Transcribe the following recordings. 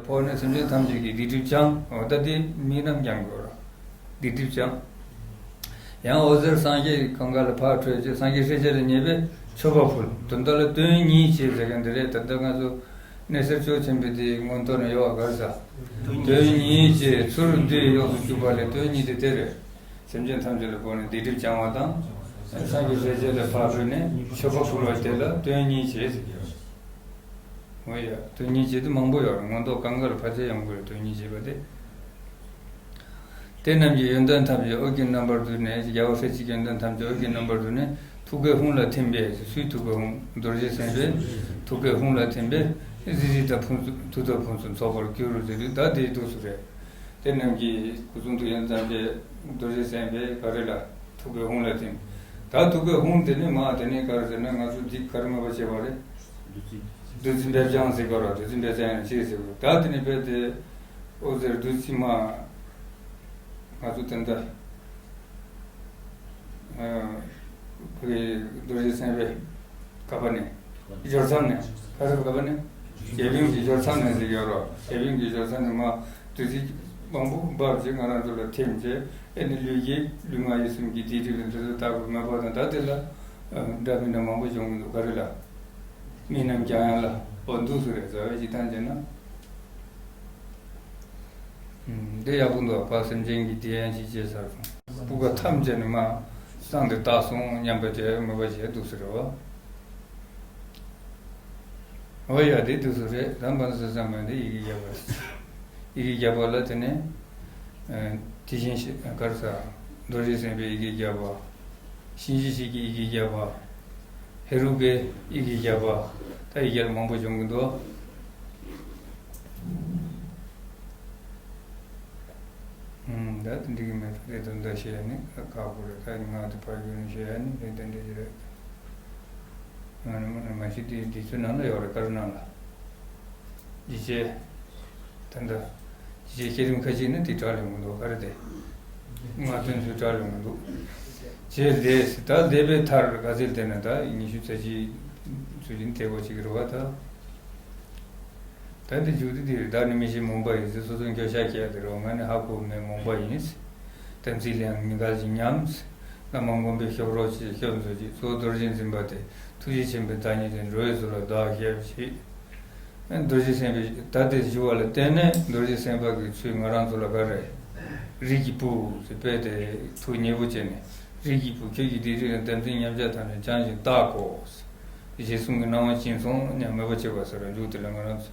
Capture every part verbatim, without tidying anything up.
འོ་ན་སེམས་ཅན་ཐམས་ཅད་ཀྱི་སྡིག་སྒྲིབ་སྦྱང་། འོ་ད་དེ་དམིགས་རྣམ་སྦྱང་དགོས་ར། སྡིག་སྒྲིབ་སྦྱང་། ཡང་འོད་ཟེར་སངས་རྒྱས་གང་ག་ལ་ཕར་འཕྲོས་བྱས་སངས་རྒྱས་སྲས་བཅས་ལ་ཉེ་བའི་མཆོད་པ་ཕུལ། དོན་དག་ལ་དོན་གཉིས་བྱེད་ཟེར་མཁན་འདི་རེད། ད་ལྟ་ང་ཚོ་གནས་ཚུལ་ཕྱོགས་ཆེན་པོའི་དེའི་མངོན་རྟོགས་ནས་ཡོད་པ་ག་རེ་ཟ། དོན་གཉིས་བྱེད། ཚུར་འདུས་གཡོགས་སུ་བཅུག་པ་ལས་དོན་གཉིས་དེ་དེ་རེད། སེམས་ཅན་ཐམས་ཅད་ལ་ཕོག་ནས་སྡིག་སྒྲིབ་སྦྱང་བ་དང་། སངས་རྒྱས་སྲས་བཅས་ལ་ཕར་འཕྲོས་ནས་མཆོད་པ་ཕུལ་བ་དེ་ལ་དོན་གཉིས་བྱེད་ཟེར་གྱི་ཡོད། འོ་ཡ། དོན་གཉིས་བྱེད་དེ་མང་པོ་ཡོད་རེད། མངོན་རྟོགས་གང་ག་ལ་ཕལ་ཆེར་ཡོང་གི་རེད། དོན་གཉིས་བྱེད་པ་དེ། དེ་རྣམས་ཀྱི་ཡོན་ཏན་ཐམས་ཅད་འོད་ཀྱི་རྣམ་པར་བསྡུས་ནས། རྒྱལ་བ་སྲས་བཅས་ཀྱི་ཡོན་ཏན་ཐམས་ཅད་འོད་ཀྱི་རྣམ་པར་བསྡུས་ནས་ཐུགས་ཀའི་ཧཱུྃ་ལ་ཐིམ་པས། སུའི་ཐུགས་ཀའི་ཧཱུྃ། རྡོ་རྗེ་སེམས་དཔའི་ཐུགས་ཀའི་ཧཱུྃ་ལ་ཐིམ་པས་གཟི་བརྗིད་དང་ཕུན་སུམ། མཐུ་དང་ཕུན་སུམ་ཚོགས་པར་འགྱུར་ཟེར་དུས་ད་དེའི་འདུག་སེ་རེད། དེ་རྣམས་ཀྱི་སྐུ་གསུང་ཐུགས་ཡོན་ཏན་ཐམས་ཅད་རྡོ་རྗེ་སེམས་དཔའི་ག་རེ་ལ། ཐུགས་ཀའི་ཧཱུྃ་ལ་ཐིམ། ད་ཐུགས་ཀའི་ཧཱུྃ་དེ་ནི་མ་དེ་ནི་ག་རེ་ཟེར་ན་ང་ཚོ་འདི་ག་རེ་མོས་པ་བྱེད་པ་རེད། བདུད་རྩི་འབེབས་སྦྱང་ཟེར་གོ་ར། བདུད་རྩི་འབེབས་སྦྱང་ཡང་བྱེད་ཟེར་གོ། ད་དེ་ནི་དཔེ་དེ་འོད་ཟེར་བདུད་རྩི་མ། ང་ཚོ་དེ་འདྲ། ཨ། ཕ་གི་རྡོ་རྗེ་སེམས་དཔའི་ཀ་པ་ནས། སྦྱོར་མཚམས་ནས། ཀ་ར་ཀ་པ་ནས། ཞེ་ཕིང་གི་སྦྱོར་མཚམས་ནས་ཟེར་ཡོད་རོ། ཞེ་ཕིང་གི་སྦྱོར་མཚམས་ནས་མ་བདུད་རྩི་མང་པོ་འབབ་བྱས་ང་རང་ཚོ་ལ་ཐིམ་བྱས། ཨེ་ནི་ལུས་ཀྱི་ལུས་ངག་ཡིད་གསུམ་གྱི་སྡིག་སྒྲིབ་ལ་འདི་ཚོ་དག་པའི་མོས་པ་དང་ད་དེ་ལ་འདྲ་མི་འདྲ་མང་པོ་བྱུང་གི་འདུག་ག་རེ་ལ། དམིགས་རྣམ་སྦྱང་ཡག་ལ་འོ་འདུག་སེ་རེད། རྩ་བའི་གཞི་རྟེན་བྱས་ན། འདི་ཡག་པོ་འདུག་ཕ་སེམས་ཅན་གྱི་དེ་ཡང་ཅི་བྱས་ཚར་སོང་། སྤུ་ག་ཐམས་ཅད་ནི་མ་སངས་ཏེ་བཏགས་སོང་སྙམ་པའི་དེ་མོས་པ་བྱས་འདུག་སེ་རེད་བ། འོ་ཡ་དེ་འདུག་སེ་རེད། དམ་པ་ནི་སེམས་ཙམ་མ་འདི་ཡི་གེ་བརྒྱ་པ། ཡི་གེ་བརྒྱ་པ་ལ་དེ་ནས། ཨ། དེ་བཞིན་གཤེགས་ག་རེ་ཟ། རྡོ་རྗེ་སེམས་དཔའི་ཡི་གེ་བརྒྱ་པ། གཤིན་རྗེ་གཤེད་ཀྱི་ཡི་གེ་བརྒྱ་པ། ཧེ་རུ་ཀའི་ཡི་གེ་བརྒྱ་པ། ད་ཡི་གེ་ལ་མང་པོ་བྱུང་གི་འདུག་ཨུམ། ད་དེ་འགྲིག་གི་མེད། ད་དེ་དོན་དག་བཤད་ཡ་ནི་ཁག་པོ་རེད། ད་ངག་དེ་ཕར་བསྒྱུར་ནས་བཤད་ཡ་ནི་དེ་དེ་འདྲ་ཞིག་རེད། ང་ནི་མ་གཞི་དེ་འདི་ཚོའི་ནང་ལ་ཡོད་རེད། བཀའ་འགྱུར་ནང་ལ། འཇིགས་བྱེད། ད་ལྟ། འཇིགས་བྱེད་བསྐྱེད་རིམ་ཁ་ཅིག་ནི་དེ་གྲ་ལས་མི་འདུག་ག་རེ་དེ། ལྔ་སྟོན་ཚུལ་གྲ་ལས་མི་འདུག་བྱས་ཏེ་ད་བཟླས་པའི་མཐར་ག་ཚོད་བཟླས་ན་ད་ཉི་ཤུ་རྩ་གཅིག་ཚུལ་གྱིས་བཟླས་དགོས་ཀྱི་རེད་བ་ད། ད་འདི་མཇུག་ཏུ་འདིར། བདག་ནི་མི་ཤེས་རྨོངས་པ་ཡིན་ཟེར། སོ་སོ་འགྱོད་བཤགས་བྱས་ཏེ་རོ། ང་ནི་ཧ་གོ་མེད་རྨོངས་པ་ཡིན། དམ་ཚིག་ལ་ཡང་ཉེས་འགལ་ཞིག་སྙམ། བླ་མ་མགོན་པོས་ཤོབ་རོགས་བྱེད། ཤོབ་མཛོད་ཅིག་གཙོ་བོ་རྡོ་རྗེ་འཛིན་པ་སྟེ། ཐུགས་རྗེ་ཆེན་པོས་བདག་ཉིད་དུ། འགྲོ་བའི་ཚུལ་ལ་བདག་གཤེགས་བྱེད། རྡོ་རྗེ་སེམས་དཔའི་ད་དེ་ཞུ་བ་ལ་བརྟེན་ནས་རྡོ་རྗེ་སེམས་དཔའ་གི་ཚུལ་ང་རང་ཚོ་ལ་ག་རེ། རིགས་ཀྱི་བུ་ཟེར་དཔེ་དེ་ཐུགས་མཉེས་པོ་བྱས་ནས། རིགས་ཀྱི་བུ་ཁྱོད་ཀྱིས་སྡིག་སྒྲིབ་དང་དམ་ཚིག་ཉམས་ཆག་ཐམས་ཅད་བྱང་ཞིང་བརྟག་གོ། ཞེས་གསུང་གི་གནང་བ་བྱིན་སོང་སྙམ་མོས་པ་བྱེད་པ་ཟེར་བ་མཇུག་དེ་ལ་ང་རང་ཚོ།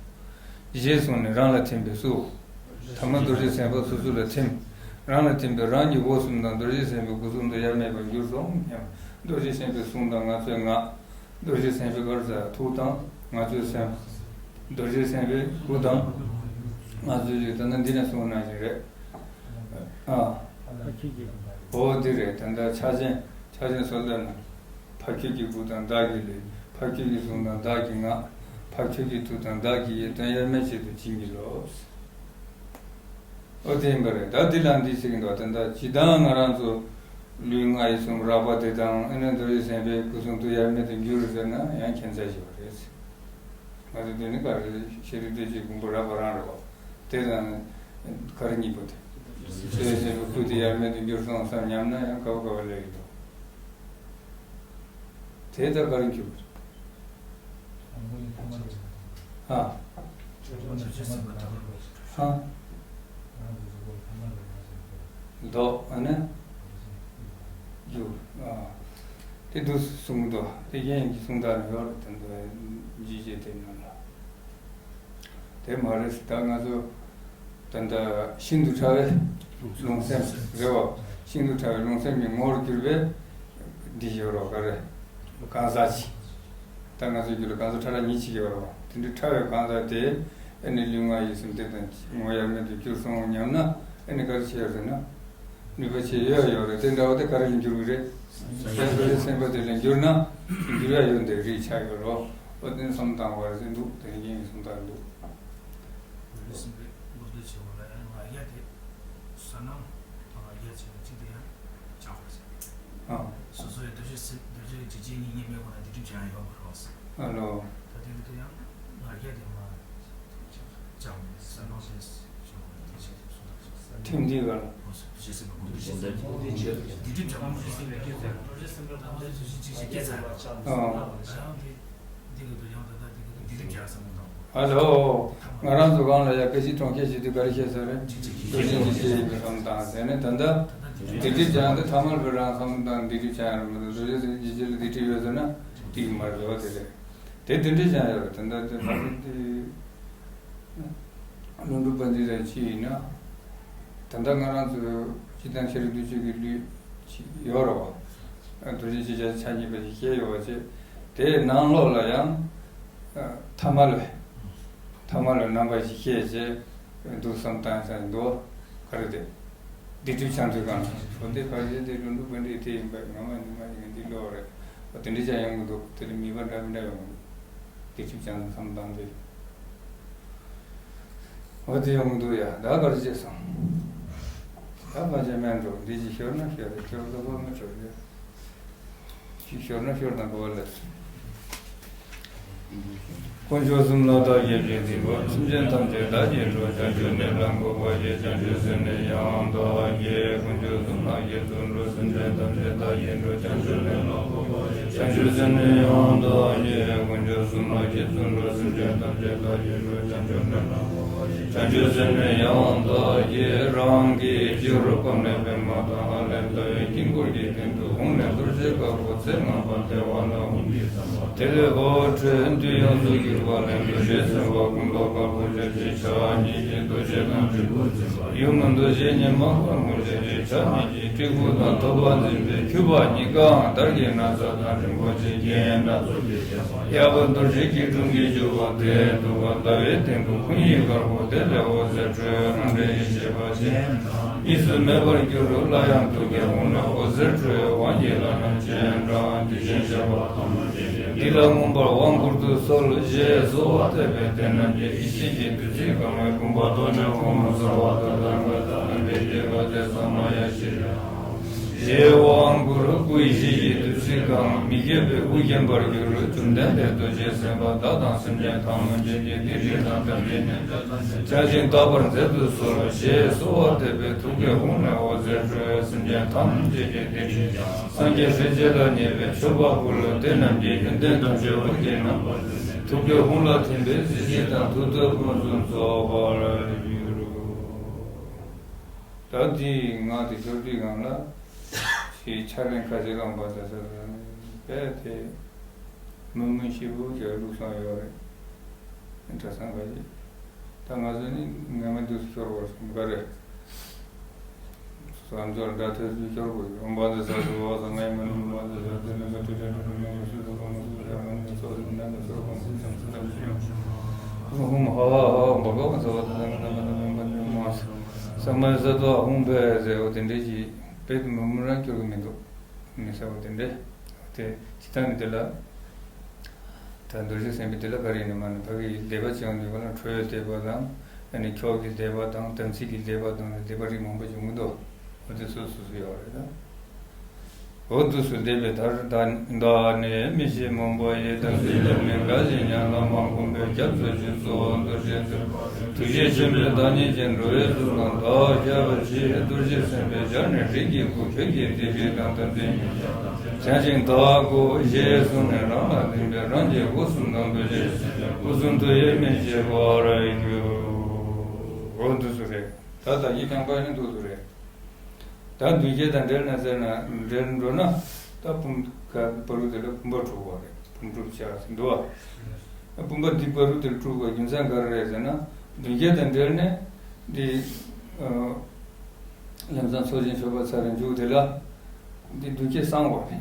ཞེས་གསུངས་ནས་རང་ལ་ཐིམ་པས་སུ། ཐ་མ་རྡོ་རྗེ་སེམས་དཔའ་སོ་སོ་ལ་ཐིམ། རང་ལ་ཐིམ་པས་རང་གི་འོད་གསུམ་དང་རྡོ་རྗེ་སེམས་དཔའི་སྐུ་གསུང་ཐུགས་དབྱེར་མེད་པར་གྱུར་སོང་སྙམ། རྡོ་རྗེ་སེམས་དཔའི་གསུང་དང་ང་ཚོའི་ངག་རྡོ་རྗེ་སེམས་དཔའི་གར་ས་ཐུགས་དང་ང་ཚོའི་སེམས། རྡོ་རྗེ་སེམས་དཔའི་སྐུ་དང་། ང་ཚོའི་ལུས་དང་ནི་འདི་ནས་གསུངས་གནང་བཞིན་རེད། ཨ། འོ་འདི་རེད། ད་ལྟ་ཕྱག་ཆེན། ཕྱག་ཆེན་སོ་ལྟར་ན། ཕ་ཁྱོད་ཀྱི་སྐུ་དང་བདག་གི་ལུས། ཕ་ཁྱོད་ཀྱི་གསུང་དང་བདག་གི་ངག་ཕ་ཁྱོད་ཀྱི་ཐུགས་དང་བདག་གི་ཡིད། དོན་དབྱེར་མེད་ཆེད་དུ་བྱིན་གྱིས་རློབས། ཨོ་དེ་ཡིན་པ་རེད། ད་འདི་ལ་འདི་ཟེར་གྱི་འདུག་ད་ལྟ་ཇི་ལྟར་ང་རང་ཚོ་ལུས་ངག་ཡིད་གསུམ་རགས་པ་དེ་དང་། ཨེ་ནས་རྡོ་རྗེ་སེམས་དཔའི་སྐུ་གསུང་ཐུགས་དབྱེར་མེད་དུ་འགྱུར་ཟེར་ན་ཡང་ཁྱད་མཚར་ཞིག་རེད། ང་ཚོ་འདི་ནི་ག་རེ། ཤེས་རིག་བདེ་སྐྱིད་མགོན་པོ་རགས་པ་རང་རེད་བ། དེ་དང་ག་རེ་གཉིས་པོ་དེ། རྡོ་རྗེ་སེམས་དཔའི་སྐུ་དེ་དབྱེར་མེད་དུ་འགྱུར་སོང་བསམ་སྙམ་ན་ཡང་ག་བ་ག་བ་སླེབས་ཡོད། དེ་ལྟར་ག་རེ་འགྱུར། ཨ། ཨ། མདོ་ཨ་ནི། འགྱུར། ཨ། དེ་འདུག་གསུངས་འདུག་དེ་གཞན་གྱི་གསུང་དག་ནི་ཡོད་རེད། དེ་འདུག་འཇིགས་བྱེད་དེ་རྣམས་ལ། དེ་མ་རེད། ད་ང་ཚོ་ད་ལྟ་ཤིན་ཏུ་ཕྲ་བའི་རླུང་སེམས་རེད་བ། ཤིན་ཏུ་ཕྲ་བའི་རླུང་སེམས་ཀྱི་ངོ་བོར་གྱུར་པའི་འདི་ཡོད་རོགས་ག་རེ། གང་ཟག་ཅིག་ད་ང་ཚོའི་རྒྱུད་ལ་གང་ཟག་ཕྲ་རགས་ཉིད་ཅིག་ཡོད་རོགས། དེ་འདྲའི་ཕྲ་བའི་གང་ཟག་དེ་ཨེ་ནི་ལུས་ངག་ཡིད་གསུམ་དེ་དང་ངོ་བོ་དབྱེར་མེད་དུ་གྱུར་སོང་སྙམ་ན་ཨེ་ནི་ག་རེ་བྱེད་ཡོད་ཟེར་ན། ནུས་པ་ཆེ་ཡོད་ཡོད་རེད། དེ་འདྲ་བ་དེ་ག་རེ་ལ་འགྱུར་གི་རེད། སེམས་པ་དེ་སེམས་པ་དེ་ལ་འགྱུར་ན་འགྱུར་ཡ་ཡོད་འདི་རིགས་ཆགས་ཡོད་རོགས། ཨོ་དེ་ནི་བསམ་བཏང་བ་རེད་ཟེར་འདུག་དེ་ནི་ངས་བསམ་བཏང་འདུག་རིགས་གསུམ་པའི་མགོ་བསྡུ་བྱེད་པ་ལ་ཡང་ང་རྒྱལ་དེ་བསོད་ནམས་དང་ང་རྒྱལ་བྱས་ན་གཅིག་དེ་ཡང་བྱ་བ་ཟེར། ཨ། སོ་སོའི་རྡོ་རྗེ་སེམས་རྡོ་རྗེ་འཇིགས་བྱེད་གཉིས་གཉིས་མེད་པ་ན་སྡིག་སྒྲིབ་ཅང་ཡོད་མ་རེད་ཟེར། ཨ་ལོ། ད་དེ་འདྲ་དེ་ཡང་ང་རྒྱལ་དེ་མ་བྱ་བ་ཟེར་ན། ཐེངས་འདིའི་བར། ཨ་ལོ། ང་རང་ཚོ་སྒང་ལ་ཡ་སྐད་ཆ་གྲོང་ཁྱེར་བྱེད་དུས་ག་རེ་བཤད་ས་རེད། རྡོ་རྗེ་འཇིགས་བྱེད་ཡིན་པའི་ཁམས་དང་ཟེར་ནས། ད་ལྟ་སྡིག་སྒྲིབ་སྦྱང་དུས་ཐ་མལ་པའི་རང་བསམ་དང་སྡིག་སྒྲིབ་སྦྱང་ཡ་རེད་མ་གཏོགས། རྡོ་རྗེ་འཇིགས་བྱེད་ལ་སྡིག་སྒྲིབ་ཡོད་ཟེར་ན་དེ་མ་རེད་པ། དེ་རེད། དེ་དེ་འདྲའི་སྦྱང་ཡ་རེད། ད་ལྟ་དེ་ཕ་གི་དེ། ཀླུ་སྒྲུབ་པ་འདི་ལ་ཅི་ཡིན་ན། ད་ལྟ་ང་རང་ཚོ་སྤྱིར་བཏང་ཤེས་རིག་འདུས་གཅོད་ཀྱི་ལུས་ཅིག་ཡོད་རེད་བ། རྡོ་རྗེ་ཅིག་བྱས་ཆ་གཉིས་པ་ཞིག་བཤད་ཡོད་པ་བྱས། དེའི་ནང་ལོགས་ལ་ཡང་ཐ་མལ་པའི་ཐ་མལ་པའི་རྣམ་པ་ཞིག་བཤད་བྱས། འདུག་བསམ་བཏང་ས་འདུག་བ། ག་རེ་དེ། སྡིག་སྒྲིབ་སྦྱང་དུས་གང་ལ་འོ་དེ་ཕལ་ཆེར་དེ་ཀླུ་སྒྲུབ་པ་འདི་དེ་ཡིན་པ། ང་མ་ནི་མ་ཡིན། འདི་ལོག་རེད། འོ་དེ་འདྲ་ཅིག་ཡོང་གི་འདུག་དེ་ལ་མིན་པ་འདྲ་མི་འདྲ་ཡོང་གི་འདུག་སྡིག་སྒྲིབ་སྦྱང་དུས་བསམ་བཏང་དུས། འོ་དེ་ཡོང་གི་འདུག་ཡ། ད་ག་རེ་བྱས་སོང་། ད་ཕལ་ཆེར་མེད་འགྲོ། འདི་ཅིག་ཤོར་ན་ཤོར་རེད། ཤོར་ལ་བབ་ན་ཤོར་རེད། ཅིག་ཤོར་ན་ཤོར་དང་གོ་བ་ལེན། དཀོན་མཆོག་གསུམ་ལ་བདག་བསྐྱེད་ཀྱི་སྡིག་པ། སེམས་ཅན་ཐམས་ཅད་བདག་གིས་སྒྲོལ། བྱང་ཆུབ་ནི་ལ་འགོད་པ་ཡི། བྱང་ཆུབ་སེམས་ནི་ཡང་དག་བསྐྱེད། དཀོན་མཆོག་གསུམ་ལ་དགྱེས་སུ་སྒྲོལ། སེམས་ཅན་ཐམས་ཅད་བདག་གིས་སྒྲོལ། བྱང་ཆུབ་ནི་ལ་འགོད་པ་ཡི། བྱང་ཆུབ་སེམས་ནི་ཡང་དག་བསྐྱེད། དཀོན་མཆོག་གསུམ་ལ་དགྱེས་སུ་སྒྲོལ། སེམས་ཅན་ཐམས་ཅད་བདག་གིས་སྒྲོལ། བྱང་ཆུབ་ནི་ལ་འགོད་པ་ཡི། བྱང་ཆུབ་སེམས་ནི་ཡང་དག་བསྐྱེད། རང་གི་སྤྱི་བོར་པདྨའི་པདྨ་དང་། ཨ་ལས་ཟླ་བའི་དཀྱིལ་འཁོར་གྱི་སྟེང་དུ་ཧཱུྃ་ལས་རྡོ་རྗེ་དཀར་པོ་ཚེ་ལྔ་པ་བདེ་བ་ལ་ཧཱུྃ་གིས་བསམ་པ། དེ་ལས་འོད་འཕྲོས་དུས་ཡོངས་སུ་གྱུར་པ་ལས། རྡོ་རྗེ་སེམས་དཔའ་ཀུན་ཏུ་དཀར་པོ་ཆར་གྱི་ཆར་ཉིད་ཀྱིས་རྡོ་རྗེ་དང་སྤྲུལ་སྐུ་འཛིན་པ། ཡུམ་རྡོ་རྗེ་ཉི་མ་དཀར་མོ་ཆར་གྱི་ཆར་ཉིད་ཀྱིས་སྤྲུལ་སྐུ་དང་ཐུབ་པ་འཛིན་པའི་མཆོད་པ་གཉིས་ཀའང་དར་གྱི་ན་བཟའ་དང་རིན་པོ་ཆེའི་རྒྱན་སྣ་ཚོགས་ཀྱིས་བརྒྱན་པ། ཡབ་རྡོ་རྗེ་སྐྱིལ་ཀྲུང་གིས་བཞུགས་པ་དེ། ཐུགས་ཀར་ཟླ་བའི་སྟེང་དུ་ཧཱུྃ་ཡིག་དཀར་པོ། དེ་ལས་འོད་ཟེར་འཕྲོས་ཨོཾ་རེ་ཞེས་པ་ཅན། གཉིས་སུ་མེད་པར་གྱུར། སླར་ཡང་ཐུགས་ཀའི་ཧཱུྃ་ལས་འོད་ཟེར་འཕྲོས། དབང་གི་ལྷ་རྣམས་སྤྱན་དྲངས། དེ་བཞིན་གཤེགས་པ་ཐལ་མོ་སྦྱིན་པས། འདི་ལ་མངོན་པར་དབང་བསྐུར་དུ་གསོལ། ཞེས་གསོལ་བ་འདེབས་པས། དེ་རྣམས་ཀྱིས་ཡེ་ཤེས་ཀྱི་བདུད་རྩིས་གང་བས། བུམ་པ་དོར་ནས་ཧཱུྃ་ཟེར་བ་ལྟར། གདམས་ངག་དང་ལྡན་པའི་སྐྱེ་བ་དེ་ཚང་མ་ཡང་ཞི་ཞེས་དབང་བསྐུར། སྐུ་ཡི་ཞལ་གྱི་བདུད་རྩིས་གང་། མི་བསྐྱོད་པའི་དབུ་བརྒྱན་པར་གྱུར། བཅོམ་ལྡན་འདས་རྡོ་རྗེ་སེམས་དཔའ་བདག་དང་སེམས་ཅན་ཐམས་ཅད་ཀྱི་སྡིག་སྒྲིབ་དང་དམ་པའི་ཉེས་སྐྱོན་བྱང་ཞིང་དག་པར་མཛད་དུ་གསོལ། ཞེས་གསོལ་བ་འདེབས་པས། ཐུགས་ཀའི་ཧཱུྃ་ལས་འོད་ཟེར་འཕྲོས། སེམས་ཅན་ཐམས་ཅད་ཀྱི་སྡིག་སྒྲིབ་སྦྱངས། སངས་རྒྱས་སྲས་བཅས་ལ་མཉེས་པའི་མཆོད་པ་ཕུལ། དེ་རྣམས་ཀྱི་ཡོན་ཏན་ཐམས་ཅད་འོད་ཀྱི་རྣམ་པར་སྟོན་ནས། ཐུགས་ཀའི་ཧཱུྃ་ལ་ཐིམ་པས་གཟི་བརྗིད་དང་ཐུགས་སྟོབས་ཀུན་སུ་རྫོགས་པར་གྱུར། ད་འདིའི་ངག་དེ་ཤོར་དུས་སྒང་ལ། ཞེས་ཕྱག་ལེན་ཁ་ཤས་བླངས་པ་དེ་ཚོ་དཔེ་དེ་མི་མི་ཞིབ་པོ་ཞིག་བླུགས་སོང་ཡོད་རེད། གྲྭ་ཚང་ཁ་ཤས། ད་ང་ཚོ་ནི་ངེས་མེད་དུ་ཤོར་བར་སོང་ག་རེད། བསམ་ཚོར་འདྲ་ཐོས་ཚུལ་ཤོར་དགོས། འོང་བ་འདི་ས་སུ་བ་ས་ངའི་མ་ནུ་མ་འདི་ས་དེ་ནི་ས་ཏི་ཏྲ་ཏྲ་ནི་སུ་སུ་ཁོ་མ་སུ་ཡ་མ་ནི་སོ་སུ་ན་ནི་སོ་ཁོ་མ་སུ་ཅང་སུ་ན་སུ་ཡང་ཧུ་མ་ཧ་ཧ་ཧ་བ་ག་བ་ས་བ་ད་ན་ན་ན་ན་ན་ན་ན་མ་ས་མ་ས་ཏོ་ཧུང་བེ་ཟེར་བ་དེ་འདྲ་ཞིག་དཔེ་དེ་མི་མི་རང་སྐྱོར་གི་མི་འདུག་མི་ཟེར་བ་དེ་འདྲ། དེ་ཇི་ལྟར་ནི་དེ་ལ། ད་རྡོ་རྗེ་སེམས་དཔའི་དེ་ལ་ག་རེ་ཡིན་ནི་མ་ནི་ཕ་གི་བཟླས་པ་བྱེད་ཡོང་དུས་ག་ལ་ཁྲོ་བོའི་བཟླས་པ་དང་། ཨ་ནི་ཁྱོག་གི་བཟླས་པ་དང་། དམ་ཚིག་གི་བཟླས་པ་དང་། བཟླས་པ་རིགས་མང་པོ་བྱུང་གི་འདུག་འོ་དེ་སོ་སོ་སོ་ཡོད་རེད་ད། འོ་དུས་སུ་བཟླས་པའི་མཐར། བདག་ནི་མི་ཤེས་རྨོངས་པ་ཡི། དམ་ཚིག་ལས་མི་འགལ་ཞིང་ཉམས་ལ་མ་གོམས་པའི། སྐྱབས་སུ་མཆི་སོ་རྡོ་རྗེ་སེམས་དཔའ། ཐུགས་རྗེ་ཆེན་པོས་བདག་ཉིད་ཀྱི། འགྲོ་བའི་ཚུལ་ལ་བདག་སྐྱབས་མཆི། རྡོ་རྗེ་སེམས་དཔའི་ཞལ་ནས་རིགས་ཀྱི་བུ། ཁྱོད་ཀྱིས་སྡིག་སྒྲིབ་དང་། དམ་ཚིག་ཉེས་བྱས་དག་བྱང་ཞིང་དག་གོ། ཞེས་གསུངས་ནས་རང་ལ་བརྟེན་པའི་རང་གི་སྒོ་གསུམ་དང་རྡོ་རྗེ་སེམས་དཔའི་སྐུ་གསུང་ཐུགས་ཡིད་མི་ཆེས་པར་གྱུར། འོ་འདུག་སེ་རེད། ད་ད་ཡིད་ཀྱང་པ་ནི་འདུག་སེ་རེད། ད་མདུན་བསྐྱེད་དང་འབྲེལ་ནས་ཟེར་ན། འབྲེལ་འགྲོ་ན་ད་བུམ་ག་བར་དུ་དེ་ལ་བུམ་པ་དཀྲུགས་པ་རེད། བུམ་དཀྲུགས་བྱ་ཟེར་འདུག་བ། བུམ་པ་འདི་བར་དུ་དེ་ལ་དཀྲུགས་པའི་རྒྱུ་མཚན་ག་རེ་རེད་ཟེར་ན། མདུན་བསྐྱེད་དང་འབྲེལ་ནས་འདི། ཨ། ལམ་སང་ཚོགས་ཞིང་མཆོད་པ་ཚར་རེ་མཇུག་དེ་ལ། འདི་མདུན་བསྐྱེད་བསང་བ་ཡ།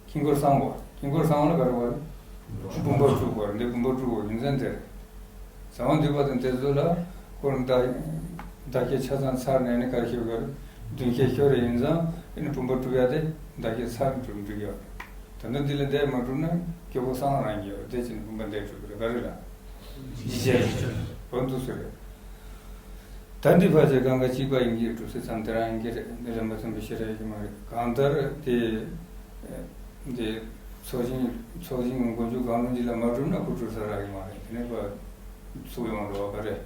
དཀྱིལ་འཁོར་བསང་བ། དཀྱིལ་འཁོར་བསང་བ་ལ་ག་རེ་བ་རེད། བུམ་པ་དཀྲུགས་པ་རེད། འདི་བུམ་པ་དཀྲུགས་པའི་རྒྱུ་མཚན་དེ་རེད། བྱང་བ་འདུས་པ་དང་དེ་ཚོ་ལ་འཁོར་བདག་བདག་བསྐྱེད་ཆ་ཚང་ཚར་ནས་ནི་ག་རེ་ཞུ་དགོས་རེད། མདུན་བསྐྱེད་ཤོར་རེ་ཡིན་ཙང་ཨེ་ནི་བུམ་པ་དཀྲུགས་ཡ་དེ་བདག་བསྐྱེད་ཚར་ནས་དཀྲུགས་འགྲིག་ཡོད་རེད། ད་ནི་འདི་ལ་བཟླས་མ་གྲུབ་ན་སྐྱོ་པོ་སང་རང་གི་ཡོད་རེད། དེ་ཕྱིན་བུམ་པ་འདི་དཀྲུགས་རེད། ག་རེ་ལ་ཡིད་ཆེས་རེད། འོ་འདུག་སེ་རེད། ད་འདི་ཕལ་ཆེར་གང་ག་གཅིག་པ་ཡིན་གྱི་གྲུབ་ཚུལ་ཙམ་དེ་རང་ཡིན་གྱི་རེད། འདི་རིམ་པ་མཚོན་པའི་ཤེས་རབ་ཡོད་ཀྱི་མ་རེད། གང་ལྟར་དེ་འདི་ཚོགས་ཞིང་ཚོགས་ཞིང་མགོ་མཇུག་གང་རུང་ཅིག་ལ་མ་གྲུབ་ན་ཁོ་གྲུབ་ས་རག་གི་མ་རེད། དེ་ནས་ཕར་ཚུགས་ཡོང་འགྲོ་བ་ག་རེ།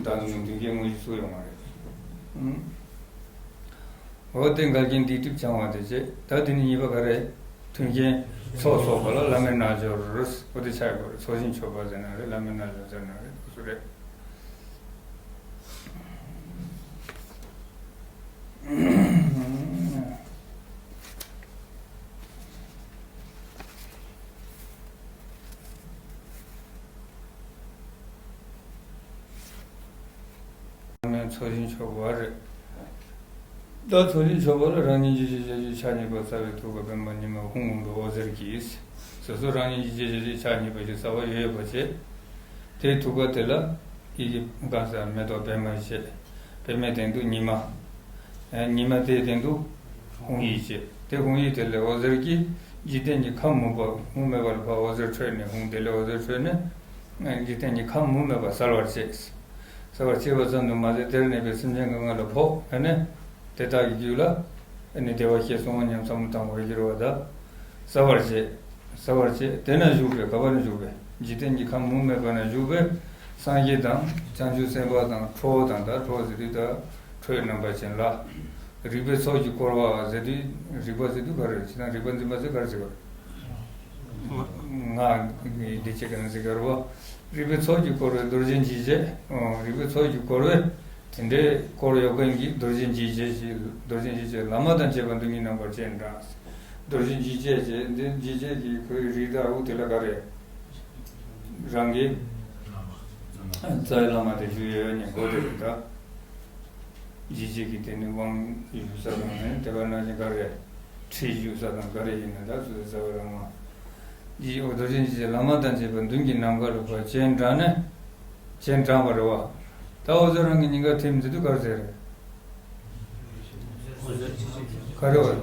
ད་ནི་མདུན་རྒྱན་དངོས་གཞི་ཚུགས་ཡོང་བ་རེད། ཨང་། འོ་དེ་འགལ་རྐྱེན་སྡིག་སྒྲིབ་བྱང་བ་དེ་བྱས། ད་དེ་ནི་གཉིས་པ་ག་རེ། མཐུན་རྐྱེན་ཚོགས་གསོག་པ་ལ་བླ་མའི་རྣལ་འབྱོར། འོ་དེ་ཆགས་དགོས་རེད། ཚོགས་ཞིང་མཆོད་པ་ཟེར་ན་རེད། བླ་མའི་རྣལ་འབྱོར་ཟེར་ན་རེད། སུ་རེད། ཚོགས་ཞིང་མཆོད་པ་རེད། ད་ཚོགས་ཞིང་མཆོད་པ་ལ་རང་ཉིད་འཇིགས་བྱེད་ཕྱག་རྒྱ་ཆེ་ཆེ་ཕྱག་གཉིས་པ་རྩ་བའི་ཐུགས་ཀར་པདྨ་ཉི་མ་ཧཱུྃ་འོག་ཏུ་འོད་ཟེར་གྱིས། སོ་སོ་རང་ཉིད་འཇིགས་བྱེད་ཕྱག་གཉིས་པ་ཞིག་རྩ་བ་ཡོད་ཡོད་པ་བྱས། དེའི་ཐུགས་ཀ་དེ་ལ་ཡི་གེ་གང་ཟག་མེ་ཏོག་པདྨ་བྱས། པདྨའི་སྟེང་དུ་ཉི་མ། ཨ་ཉི་མ་དེའི་སྟེང་དུ་ཧཱུྃ་ཡིག་བྱས། དེ་ཧཱུྃ་ཡིག་དེ་ལས་འོད་ཟེར་གྱིས་འཇིག་རྟེན་གྱི་ཁམས་མུན་པ་མུ་མེད་པ་ལ་ཕར་འོད་ཟེར་འཕྲོས་ནས། ཧཱུྃ་དེ་ལས་འོད་ཟེར་འཕྲོས་ནས་འཇིག་རྟེན་གྱི་ཁམས་མུ་མེད་པ་གསལ་བར་བྱས། གསལ་བར་བྱས་པ་ཙམ་དུ་མ་ཟད། དེར་གནས་པའི་སེམས་ཅན་གང་ག་ལ་ཕོག་ཨ་ནི་དེ་དག་གི་རྒྱུད་ལ་ཨ་ནི་བདེ་བ་ཞེས་གསུང་བ་ཉམས་སམ་དང་བ་འགྱུར་བ་དག་གསལ་བར་བྱས། གསལ་བར་བྱས། དེ་ན་བཞུགས་པའི། ག་བ་ན་བཞུགས་པའི། འཇིག་རྟེན་གྱི་ཁམས་མུ་མེད་པ་ན་བཞུགས་པའི་སངས་རྒྱས་དང་བྱང་ཆུབ་སེམས་དཔའ་དང་ཁྲོ་བོ་དང་། ད་ཁྲོ་བོ་ཟེར་དུས་ད་ཁྲོ་བོའི་རྣམ་པ་ཅན་ལ། རིག་པའི་ཚོགས་ཀྱིས་བསྐོར་བ་ཟེར་དུས། རིག་པ་ཟེར་དུས་ག་རེ། ཅི་དང་རིག་པ་འཛིན་པ་ཟེར་ག་རེ་ཟེར་ག་རེ། ངག་གི་བདེ་ཆེ་ག་ན་ཟེར་ག་རེ་བ། རིག་པའི་ཚོགས་ཀྱིས་བསྐོར་བའི་རྡོ་རྗེ་འཇིགས་བྱེད། ཨོ་རིག་པའི་ཚོགས་ཀྱིས་བསྐོར་བའི་དེ་འདྲའི་བསྐོར་ཡོད་མཁན་གྱི་རྡོ་རྗེ་འཇིགས་བྱེད་ཅེས། རྡོ་རྗེ་འཇིགས་བྱེད་བླ་མ་དང་བཅས་པ་མདུན་གྱི་རྣམ་པར་སྤྱན་དྲངས། རྡོ་རྗེ་འཇིགས་བྱེད་ཅེས། འདི་འཇིགས་བྱེད་ཀྱི་ཁོའི་རིགས་དང་དབུ་དེ་ལ་ག་རེ། རང་གི་རྩ་བའི་བླ་མ་དེ་བཞུགས་ཡོད་ནི་གོ་དེ་རེད་ད། འཇིགས་བྱེད་ཀྱི་དེ་ནི་དབང་བཞུགས་ས་དང་ནི། དེ་ག་ནང་བཞིན་ག་རེ། ཁྲི་བཞུགས་ས་དང་ག་རེ་ཡིན་ན། ད་སོ་སོའི་རྩ་བའི་བླ་མ། འཇིགས་བྱེད། རྡོ་རྗེ་འཇིགས་བྱེད་བླ་མ་དང་བཅས་པ་མདུན་གྱི་རྣམ་པར་ཕར་སྤྱན་དྲངས་ནས། སྤྱན་དྲངས་པ་རེད་བ། ད་འོད་ཟེར་རང་གི་སྙིང་གར་ཐིམ་ཟེར་དུས་ག་རེ་ཟེར་རེད། ག་རེ་བ།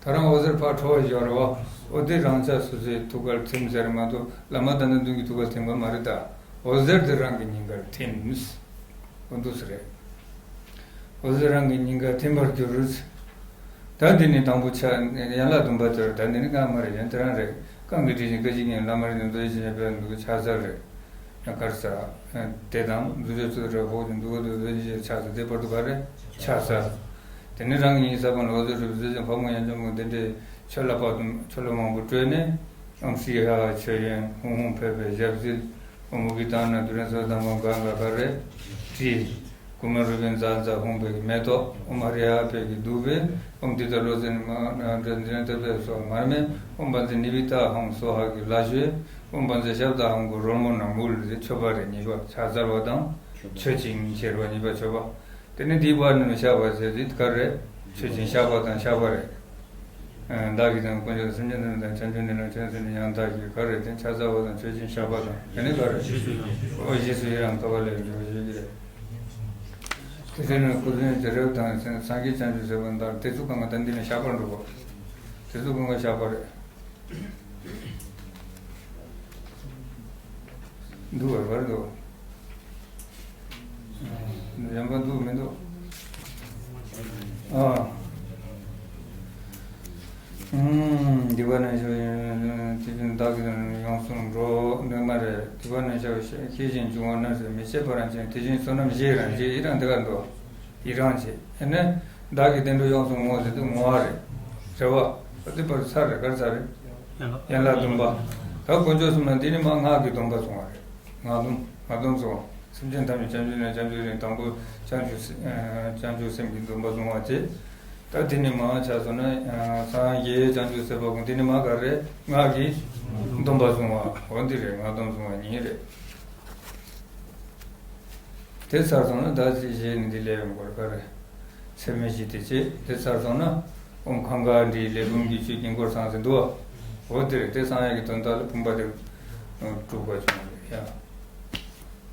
ད་རང་འོད་ཟེར་ཕར་འཕྲོ་བ་ཞིག་ཡོད་རེད་བ། འོ་དེ་རང་ཅག་སོ་སོའི་ཐུགས་ཀར་ཐིམ་ཟེར་མ་གཏོགས། བླ་མ་དང་ནི་མདུན་གྱི་ཐུགས་ཀར་ཐིམ་པ་མ་རེད་ད། འོད་ཟེར་དེ་རང་གི་སྙིང་གར་ཐིམ། འོ་འདུག་སེ་རེད། འོད་ཟེར་རང་གི་སྙིང་གར་ཐིམ་པར་གྱུར། ད་འདི་ནི་དང་པོ་ཕྱག་ཡན་ལག་བདུན་པ་དེར། ད་འདི་ནི་རྐང་མ་རེད། ཡང་དེ་རང་རེད། རྐང་གི་དྲི་ཞིང་སྐད་ཅིག་གིས། བླ་མ་རིག་འཛིན་རྡོ་རྗེ་འཆང་ཆེན་པོའི་འདུག་ཕྱག་འཚལ་རེད། ཡང་གར་ས། དེ་དང་རྡོ་རྗེ་ཚུལ་ཁྲིམས་ཕོག་ཅིང་འདུག་གོ་འདུག་རྡོ་རྗེ་ཕྱག་འཚལ། དེ་བར་དུ་ག་རེ་ཕྱག་འཚལ། དེ་ནས་རང་གི་སྙིང་ས་བོན་ལ་འོད་ཟེར་འཕྲོས་པའི་ཚུལ་གྱིས་ཕག་མོ་ཡང་ཆེན་མོ་དེ་འདྲའི་ཆོ་ལོ་པ་དང་ཆོ་ལོ་མང་པོ་སྤྲོས་ནས། ཨོཾ་ཤྲི་ཧ་མཆོད་ཡོན་ཧཱུྃ་ཧཱུྃ་ཕཊ་པའི་ཞབས་བསིལ། ཨོཾ་ཨུ་ཏི་ཏ་ན་དྷཱུ་རེ་སྭཱ་ཧཱ། དྷརྨ་ག་ག་ག་རེ་བྲིས། ཀུ་མ་རུ་པའི་ཛ་ཛ་ཧཱུྃ་ཕཊ་ཀྱི་མེ་ཏོག་ཨོཾ་ཨ་རི་ཧ་ཕཊ་ཀྱི་བདུག་སྤོས། ཨོཾ་ཏི་ཏ་ལོ་ཙཱ་ན་མ་ན་དྲ་ཛི་ན་ཏ་པེ་སྭཱ་ཧཱ་མར་མེ། ཨོཾ་བཛྲ་ནི་བྷི་ཏ་ཧཱུྃ་སྭཱ་ཧཱ་གི་ལ་གཞོལ། ཨོཾ་བཛྲ་ཤབྡ་ཧཱུྃ་གི་རོལ་མོ་ནང་འབུལ་ཏེ་མཆོད་པ་རེ་གཉིས་པ། ཕྱག་འཚལ་བ་དང་མཆོད་ཅིང་བཤགས་པ་གཉིས་པ་མཆོད་པ། དེ་ནས་འདིའི་བར་ན་བཤགས་པ་ཟེར་དུས་ག་རེ། མཆོད་ཅིང་བཤགས་པ་དང་བཤགས་པ་རེད། ཨ་བདག་གིས་དང་དཀོན་མཆོག་སེམས་ཅན་ཐམས་ཅད་དང་། བྱང་ཆུབ་ནས་ནི་ཡང་དག་གིས་ག་རེ། དེ་ཕྱག་འཚལ་བ་དང་མཆོད་ཅིང་བཤགས་པ་དང་། དེ་ནས་ག་རེ། འོ་རྗེས་སུ་ཡི་རང་བསྐལ་པ་ལས་འགྲོ་བའི་ཞིང་རེད། དེ་ཚེ་ན་སྐུ་གསུམ་ཞིང་རབ་དང་། སངས་རྒྱས་བྱང་ཆུབ་སེམས་དཔའ་དང་། དེ་ཚོ་གང་ག་ད་འདི་ནས་བཤགས་པར་འགྲོ་དགོས། དེ་ཚོ་གང་ག་བཤགས་པ་རེད། འདུག་བ་བར་དུ། གཞན་པ་འདུག་མི་འདུག་ཨ། ཨུམ། སྡིག་པ་ནི་བདག་གིས་ཡོངས་སུ་འགྲོ། འདུག་མ་རེད། སྡིག་པ་ནི་ཤེས་ཤིང་འབྱུང་བ་ནི། མི་ཤེས་པ་རང་བྱས། དེ་བཞིན་བསོད་ནམས་ཞེས་རང་བྱས། ཡི་རང་འདི་གར་འདུག་ཡི་རང་བྱས། ཨ་ནི་བདག་གིས་དེ་འདྲ་ཡོངས་སུ་བསྔོ་ཟེར་དུས་བསྔོ་བ་རེད། རེད་བ། ཨ་དེ་བར་ཚར་རེད། ག་རེ་ཚར་རེད། ཡན་ལག་བདུན་པ། ད་དཀོན་མཆོག་གསུམ་ལ་འདི་ནི་མ་སྔགས་ཀྱི་སྡོམ་པ་སོང་བ་རེད། སྔགས་སྡོམ། སྔགས་སྡོམ་སོང་བ། སེམས་ཅན་ཐམས་ཅད་བྱང་ཆུབ་ནས་བྱང་ཆུབ་ཀྱི་རིང་། དང་པོ་བྱང་ཆུབ་སེམས། ཨ་བྱང་ཆུབ་སེམས་ཀྱི་སྡོམ་པ་སོང་བ་བྱས། ད་འདི་ནི་མ་ཆགས་སོང་ན། ཨ་སངས་རྒྱས་བྱང་ཆུབ་སེམས་དཔའ་ཀུན་འདི་ནི་མ་ག་རེ། སྔགས་ཀྱི་སྡོམ་པ་སོང་བ། འོ་འདི་རེད། སྔགས་སྡོམ་སོང་བ་གཉིས་རེད། དེ་ཚར་སོང་ན་ད་ཅི་བྱས་ནས་འདི་ལས་ཡོང་དགོས་རེད། ག་རེ། ཚད་མེད་བཞི་དེ་བྱས། དེ་ཚར་སོང་ན་ཨོཾ་ཁང་དཀར་འདྲའི་ལས་བུམ་གྱི་ཆུས་དཀྱིལ་འཁོར་བསངས་ཟེར་འདུག་བ། འོ་དེ་རེད། དེ་བསངས་ཡག་གི་དོན་དག་ལ་བུམ་པ་དེ་དཀྲུགས་པ་བྱུང་རེད་ཡ།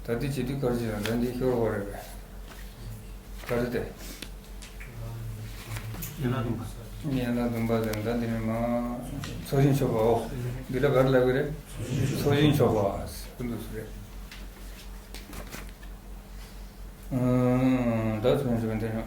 ད་དེ་བྱེད་དུས་ག་རེ་བྱེད་ན། ད་འདི་ཤོར་བ་རེད་པས། ག་རེ་དེ། ཡན་ལག་བདུན་པ། ཡན་ལག་བདུན་པ་དེ། ད་འདི་ནི་མ་ཚོགས་ཞིང་མཆོད་པའོ། འདི་ལ་ག་རེ་ལབ་ཀྱི་རེད། ཚོགས་ཞིང་མཆོད་པ་ཟེར་འདུག་སེ་རེད། ཨང་། ད་ཚོགས་ཞིང་མཆོད་པ་འདི་ནི།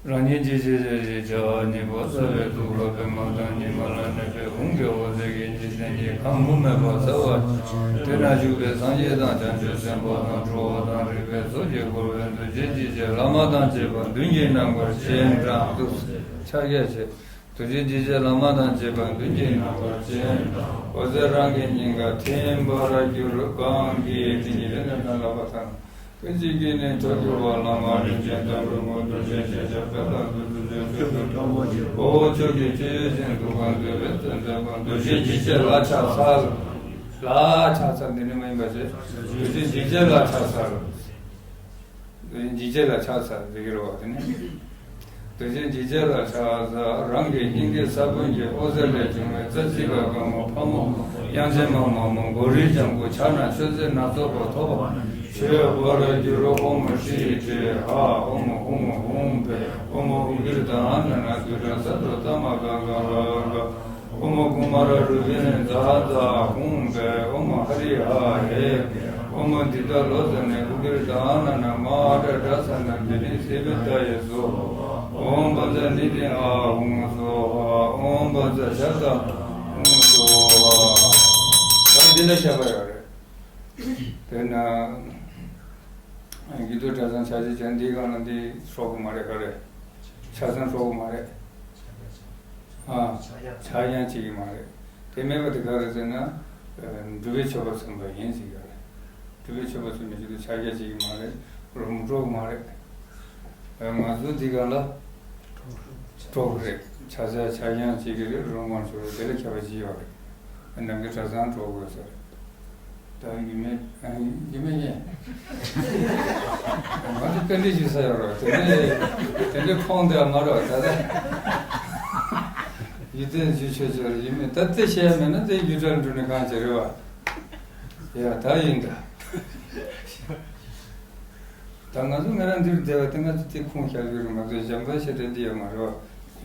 རང་ཉིད་ཀྱི་ཤེས་བྱ་ཞེས་བྱ་བ་ཉིད་པོ་རྩ་བའི་ཐུགས་ཀ་པདྨ་དང་ཉི་མ་ལ་གནས་པའི་ཧཱུྃ་གི་འོད་ཟེར་གྱིས་འཇིག་རྟེན་གྱི་ཁམས་བུ་མེད་པ་གསལ་བར་བྱ། དེ་ན་བཞུགས་པའི་སངས་རྒྱས་དང་བྱང་ཆུབ་སེམས་དཔའ་དང་གྲུབ་པ་དང་རིག་པའི་ཚོགས་ཀྱིས་བསྐོར་བའི་རྡོ་རྗེ་འཇིགས་བྱེད་བླ་མ་དང་བཅས་པ་མདུན་གྱིས་རྣམ་པར་བྱོན་དང་དུ་ཕྱག་རྒྱ་བྱེད། རྡོ་རྗེ་འཇིགས་བྱེད་བླ་མ་དང་བཅས་པ་མདུན་གྱིས་རྣམ་པར་བྱོན་དང་། འོད་ཟེར་རང་གི་སྙིང་ག་ཐིམ་པར་གྱུར། གང་གི་དེ་ཉིད་ལས་ནི་ལྷ་ལ་བ་དང་། ཀུན་གྱི་དཀྱིལ་ནས་ཐོད་སྐྱོད་པ་བླ་མ་རིན་ཆེན་ལྟ་བུ་མོ་རྡོ་རྗེ་ཞེས་བྱ་དཔལ་ལ་འདུད་དུ་བྱོན་དུས་སུ་ཁྲོ་མོ་ཆེ་ཕོ་བོ་ཁྱོད་ཀྱི་སྤྱོད་ཡུལ་ཅན་དུ་གང་འདུལ་བའི་དོན་མཛད་པ་རྡོ་རྗེ་འཇིགས་བྱེད་ལ་ཕྱག་འཚལ། ལ་ཕྱག་འཚལ་འདི་ནི་མ་ཡིན་པ་ཞེས་རྡོ་རྗེ་འཇིགས་བྱེད་ལ་ཕྱག་འཚལ། རྡོ་རྗེ་འཇིགས་བྱེད་ལ་ཕྱག་འཚལ་ཟེར་གྱི་རེད་བ། དེ་ནི་རྡོ་རྗེ་འཇིགས་བྱེད་ལ་ཕྱག་འཚལ། རང་གི་སྙིང་གའི་ས་བོན་གྱི་འོད་ཟེར་ལས་བྱུང་བའི་རྩ་བྱི་ག་དཀར་མོ་ཕག་མོ་དབྱངས་ཅན་མ་དམར་མོ་གོ་རི་ལྗང་གུ་ཕྱག་ན་མཆོད་རྫས་སྣ་ཚོགས་པ་ཐོགས་པ་ཆོས་འབར་འགྱུར། ཨོཾ་ཧྲཱིཿཧ། ཨོཾ་ཧཱུྃ་ཧཱུྃ་ཕཊ། ཨོཾ་ཨུ་གིར་དྷ་ན་ན་དུད་འགྲོ་ས་ཏོ་ཏ་མ་ག་ག་ར་ག། ཨོཾ་ཀུ་མ་ར་རུ་པིན་ཛ་ཛ་ཧཱུྃ་ཕཊ། ཨོཾ་ཧ་རི་ཧ་ཧེ། ཨོཾ་དི་ཏ་ལོ་ཙ་ནེ་ཨུ་གིར་དྷ་ན་ན་མ་ཨ་ཏྲ་ཏྲ་ས་ན་དི་ནི་སེ་བི་ཏ་ཡེ་སྭཱ་ཧཱ། ཨོཾ་བཛྲ་ནི་དྷི་ཨཱ་ཧཱུྃ་སྭཱ་ཧཱ། ཨོཾ་བཛྲ་ཤ་ཏ་ཧཱུྃ་སྭཱ་ཧཱ། ད་འདི་ལ་བཤད་པ་ཡོད་རེད། དཔེར་ན། རྒྱུད་སྟོད་གྲྭ་ཚང་ཕྱག་རྒྱ་བྱེད་འདིའི་སྒང་ལ་འདི་སྲོག་གི་མ་རེད་ག་རེད། ཆ་ཚང་སྲོག་གི་མ་རེད། ཨ། ཕྱག་རྒྱ་བྱེད་ཀྱི་མ་རེད། དེ་མེད་པ་དེ་ག་རེད་ཟེར་ན། སྒྲུབ་པའི་མཆོད་པ་མཚོན་པ་ཡིན་ཟེར་གྱི་རེད། སྒྲུབ་པའི་མཆོད་པ་མཚོན་པའི་ཕྱིར་དུ་ཕྱག་རྒྱ་བྱེད་ཀྱི་མ་རེད། རོལ་མོ་དཀྲོག་གི་མ་རེད། ང་ཚོ་འདི་སྒང་ལ་དཀྲོག་གི་རེད། ཕྱག་རྒྱ་ཕྱག་རྒྱ་བྱེད་ཀྱི་རེད། རོལ་མོ་དཀྲོག་གི་རེད། དེ་ལ་ཁྱད་པར་ཅི་ཡོད་རེད། ནམ་མཁའི་གྲྭ་ཚང་དཀྲོག་དགོས་ཟེར། ད་ཡིན་མིན་ཡིན་མིན་ཡིན། ང་ཚོ་བཀའ་འདྲི་ཞུ་ས་ཡོད་རེད། དེ་འདྲའི་དེ་འདྲའི་ཁོང་དེ་མ་རེད་ད་ལྟ། ཡིད་བརྟན་ཞུ་ཆོག་ཆོག་རེད། ཡིན་མིན་ད་དེ་བཤད་ཡ་མེད་ན་དེ་ཡུལ་གྲལ་འགྲོ་ནས་གང་བྱེད་རེད་བ། ཡ་ད་ཡིན་ད། ད་ང་ཚོ་ང་རང་འདིར་བསྡད་པ་དེ་ང་ཚོ་དེ་ཁུངས་བཞག་རྒྱུ་རེད་མ་གཏོགས་གཞན་པ་ཤེས་བྱ་འདི་ཡོད་མ་རེད་